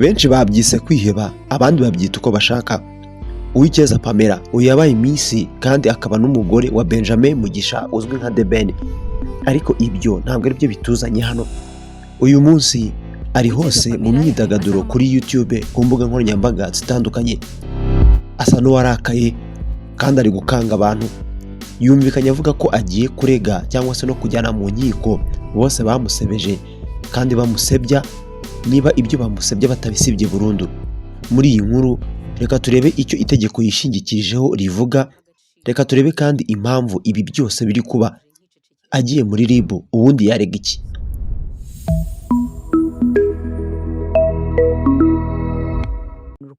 Benshi babyise kwiheba, abandi babyita uko bashaka. Uwicyeza Pamela uyu yabaye Miss kandi akaba n'umugore wa Benjamin Mugisha uzwi nka The Ben, ariko ibyo ntabwo ari byo bituzanye hano. Uyu munsi ari hose mu myidagaduro, kuri YouTube, ku mbuga nkoranyambaga zitandukanye. Asa n'uwarakaye kandi ari gukanga abantu. Yumvikanye avuga ko agiye kurega cyangwa se no kujyana mu nkiko bose bamusebeje kandi bamusebya, niba ibyo bamusebye batabisibye burundu. Muri iyi nkuru reka turebe icyo itegeko yishingikirijeho rivuga, reka turebe kandi impamvu ibi byose biri kuba. Agiye muri RIB ubundi yarega iki?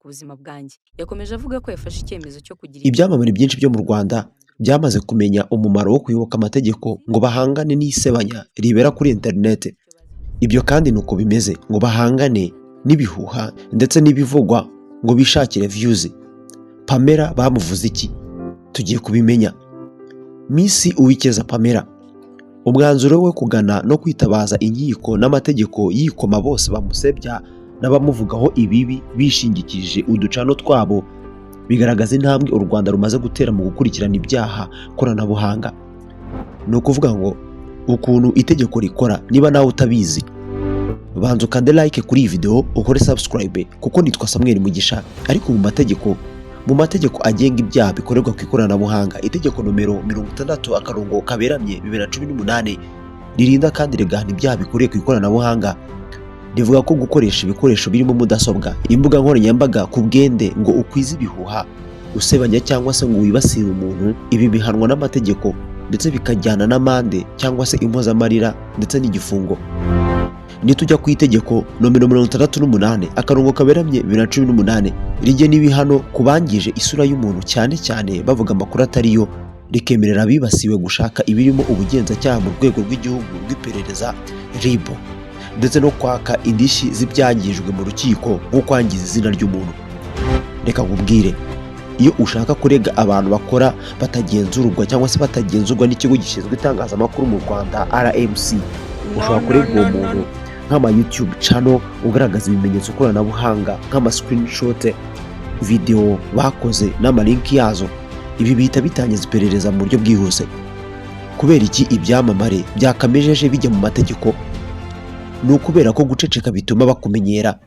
Ku buzima bwanjye. Yakomeje avuga ko yafashe icyemezo cyo kugira Ibyamamare byinshi byo mu Rwanda byamaze kumenya umumaro wo kuyoboka amategeko ngo bahangane n'isebanya ribera kuri interineti. Ibyo kandi ni uko bimeze, ngo bahangane n'ibihuha ndetse n'ibivugwa ngo bishakire views. Pamela bamuvuze iki? Tugiye kubimenya. Miss Uwicyeza Pamela, umwanzuro we kugana no kwitabaza inkiko n'amategeko yikoma bose bamusebya n'abamuvugaho ibibi bishingikirije uducano twabo, bigaragaza intambwe u Rwanda rumaze gutera mu gukurikirana ibyaha koranabuhanga. Ni ukuvuga ngo ukuntu itegeko rikora, niba nawe utabizi, banza ukande like kuri iyi video, ukore subscribe, kuko nitwa Samuel Mugisha. Ariko mu mategeko agenga ibyaha bikorerwa ku ikoranabuhanga, itegeko nomero 60/2018 ririnda kandi rigahana ibyaha bikorewe ku ikoranabuhanga, rivuga ko gukoresha ibikoresho birimo mudasobwa, imbuga nkoranyambaga ku bwende ngo ukwize ibihuha, usebanya cyangwa se ngo wibasire umuntu, ibi bihanwa n'amategeko ndetse bikajyana n'amande cyangwa se impozamarira ndetse n'igifungo. Nitujya ku itegeko nomero 68/2018, rigena ibihano ku bangije isura y'umuntu, cyane cyane bavuga amakuru atari yo, rikemerera abibasiwe gushaka ibirimo ubugenzacyaha mu Rwego rw'Igihugu rw'Iperereza RIB, ndetse no kwaka indishyi z'ibyangijwe mu rukiko nko kwangiza izina ry'umuntu. Reka nkubwire, iyo ushaka kurega abantu bakora batagenzurwa cyangwa se batagenzurwa n'ikigo gishinzwe itangazamakuru mu Rwanda RMC, ushobora kurega uwo muntu nk'ama YouTube channel ugaragaza ibimenyetso koranabuhanga nk'ama screenshot, video bakoze n'amalinki yazo. Ibi bihita bitangiza iperereza mu buryo bwihuse. Kubera iki ibyamamare byakamejeje bijya mu mategeko? Ni ukubera ko guceceka bituma bakumenyera.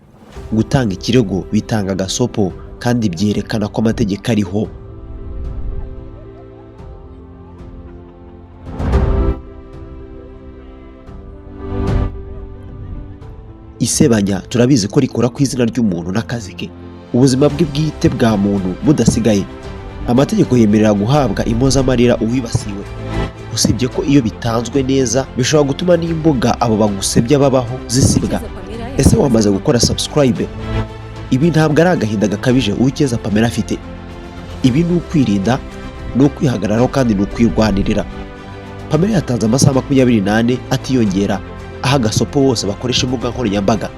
Gutanga ikirego bitanga agasopo kandi byerekana ko amategeko ariho. Isebanya turabizi ko rikora ku izina ry'umuntu n'akazi ke, ubuzima bwe bwite bwa muntu budasigaye. Amategeko yemerera guhabwa impozamarira uwibasiwe, usibye ko iyo bitanzwe neza bishobora gutuma n'imbuga abo bagusebya babaho zisibwa. Ese wamaze gukora subscribe? Ibi ntabwo ari agahinda gakabije Uwicyeza Pamela afite. Ibi ni ukwirinda, ni ukwihagararaho kandi ni ukwirwanirira. Pamela yatanze amasaha 24 atiyongera, aha agasopo bose bakoresha imbuga nkoranyambaga,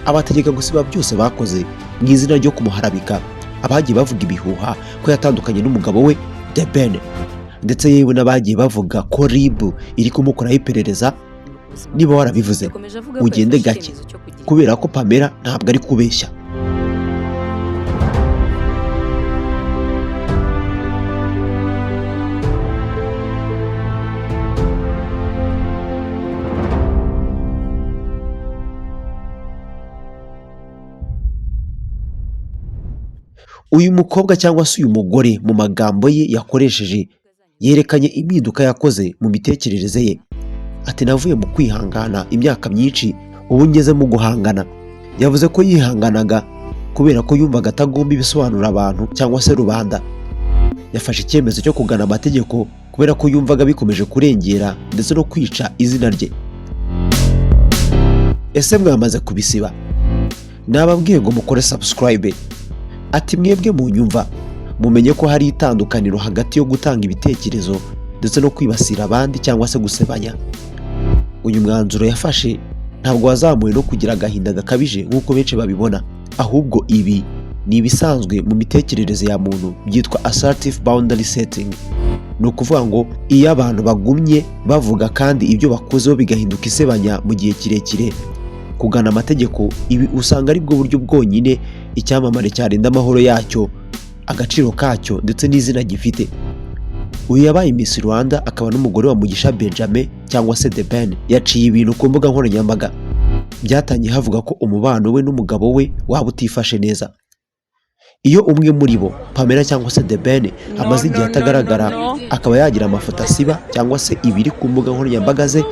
abategeka gusiba byose bakoze mu izina ryo kumuharabika, abagiye bavuga ibihuha ko yatandukanye n'umugabo we The Ben, ndetse yewe n'abagiye bavuga ko RIB iri kumukoraho iperereza. Niba warabivuze, ugende gake, kubera ko Pamela ntabwo ari kubeshya. Uyu mukobwa cyangwa se uyu mugore, mu magambo ye yakoresheje, yerekanye impinduka yakoze mu mitekerereze ye. Ati: "Navuye mu kwihangana imyaka myinshi, ubu ngeze mu guhangana." Yavuze ko yihanganaga kubera ko yumvaga atagomba ibisobanuro abantu cyangwa se rubanda. Yafashe icyemezo cyo kugana amategeko kubera ko yumvaga bikomeje kurengera ndetse no kwica izina rye. Ese mwamaze kubisiba? Nababwiye ngo mukore subscribe. Ati: "Mwebwe munyumva, mumenye ko hari itandukaniro hagati yo gutanga ibitekerezo ndetse no kwibasira abandi cyangwa se gusebanya." Uyu mwanzuro yafashe ntabwo wazamuwe no kugira agahinda gakabije nk'uko benshi babibona, ahubwo ibi ni ibisanzwe mu mitekerereze ya muntu, byitwa assertive boundary setting. Ni ukuvuga ngo iyo abantu bagumye bavuga kandi ibyo bakozeho bigahinduka isebanya mu gihe kirekire, Kugana amategeko, ibi usanga ari bwo buryo bwonyine icyamamare cyarinda amahoro yacyo, agaciro kacyo ndetse n'izina gifite. Uyu yabaye Miss Rwanda akaba n'umugore wa Mugisha Benjamin cyangwa se The Ben, yaciye ibintu ku mbuga nkoranyambaga. Byatangiye havuga ko umubano we n'umugabo we waba utifashe neza. Iyo umwe muri bo, Pamela cyangwa se The Ben, amaze igihe atagaragara, akaba yagira amafoto asiba cyangwa se ibiri ku mbuga nkoranyambaga ze,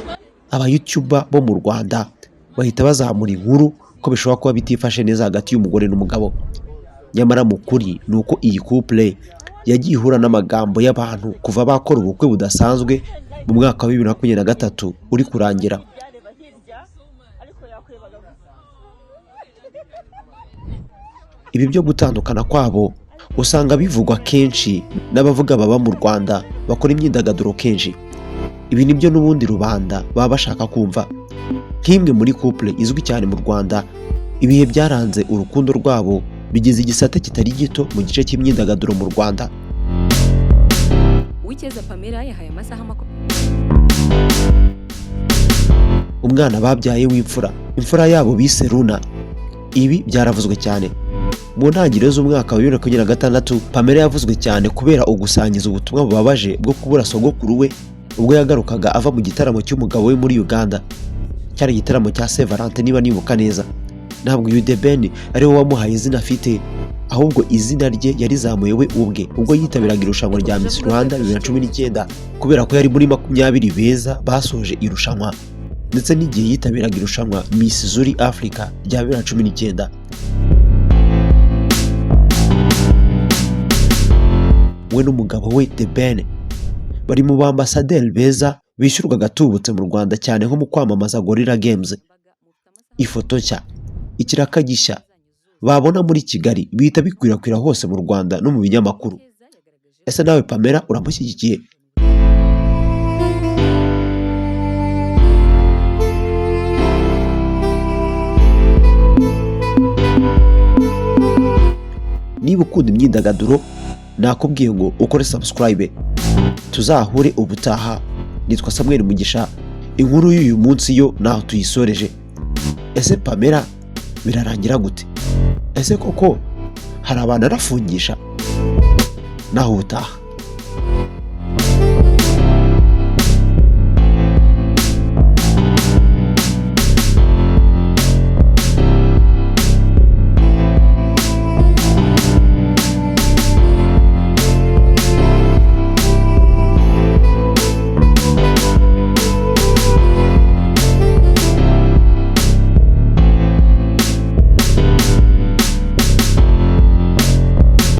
aba YouTuber bo mu Rwanda bahita bazamura inkuru ko bishobora kuba bitifashe neza hagati y'umugore n'umugabo. Nyamara mu kuri ni uko iyi couple yagiye ihura n'amagambo y'abantu kuva bakora ubukwe budasanzwe mu mwaka wa 2023 uri kurangira. Ibi byo gutandukana kwabo usanga bivugwa kenshi n'abavuga baba mu Rwanda bakora imyidagaduro kenshi. Ibi nibyo n'ubundi rubanda baba bashaka kumva. Nk'imwe muri couple izwi cyane mu Rwanda, ibihe byaranze urukundo rwabo bigize igisate kitari gito mu gice cy'imyidagaduro mu Rwanda. Uwicyeza Pamela yahaye amasaha Umwana babyaye w'imfura, imfura yabo bise Runa. Ibi byaravuzwe cyane. Mu ntangiriro z'umwaka wa 2026, Pamela yavuzwe cyane kubera ugusangiza ubutumwa bubabaje bwo kubura sogokuru we ubwo yagarukaga ava mu gitaramo cy'umugabo we muri Uganda. Cyari igitaramo cya Saint Valentin niba nibuka neza. Ntabwo uyu The Ben ari we wamuhaye izina afite, ahubwo izina rye yarizamuye we ubwe ubwo yitabiraga irushanwa rya Miss Rwanda 2019, kubera ko yari muri 20 beza basoje irushanwa, ndetse n'igihe yitabiraga irushanwa Miss Zuri Africa rya 2019. We n'umugabo we The Ben bari mu bambasaderi beza bishyurwa agatubutse mu Rwanda, cyane nko mu kwamamaza Gorilla Games. Ifoto nshya, ikiraka gishya babona muri Kigali bihita bikwirakwira hose mu Rwanda no mu binyamakuru. Ese nawe Pamela uramushyigikiye? Niba ukunda imyidagaduro, nakubwiye ngo ukore subscribe, tuzahure ubutaha. Nitwa Samuel Mugisha. Inkuru y'uyu munsi yo naho tuyisoreje. Ese Pamela birarangira gute? Ese koko hari abantu arafungisha? Naho ubutaha.